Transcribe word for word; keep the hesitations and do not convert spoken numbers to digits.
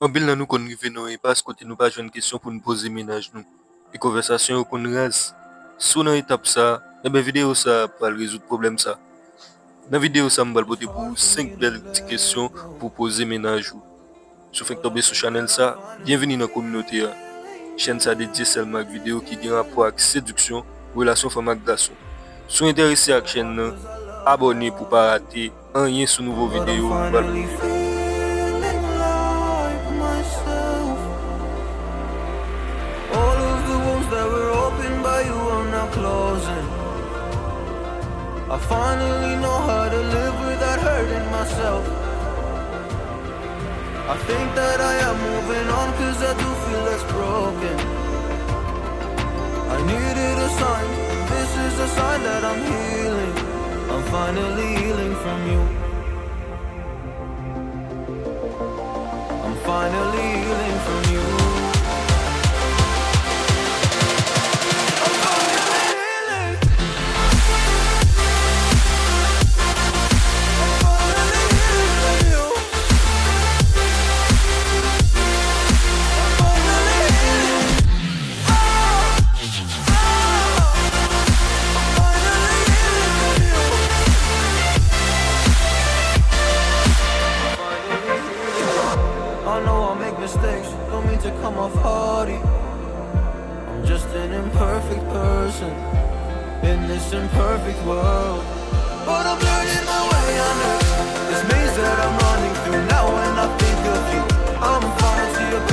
Anpil nan nou konn rive nan yon enpas kote nou pa jwenn kesyon pou n poze mennaj nou, e konvèsasyon yo konn raz. Si w nan etap sa a, enben videyo sa a pral rezoud pwoblèm sa. Nan videyo sa a, m pral pote pou ou senk bèl ti kesyon pou w poze mennaj ou. Si w fenk tonbe sou chanèl sa, byenveni nan kominote a. Chèn sa dedye sèlman ak videyo ki gen rapò ak sediksyon, relasyon fanm ak gason. Si w enterese ak chèn nan, abòne pou w pa rate anyen sou nouvo videyo nou pral pote. All of the wounds that were opened by you are now closing. I finally know how to live without hurting myself. I think that I am moving on cause I do feel less broken. I needed a sign, this is a sign that I'm healing. I'm finally healing from you. I'm finally healing from you. I'm finally healing. I'm finally healing from you. I'm finally healing. Oh, oh, I'm finally healing from you. I know I make mistakes, don't mean to come off haughty. I'm just an imperfect person in this imperfect world. But I'm learning my way under this maze that I'm running through now, and I think of you. I'm falling to your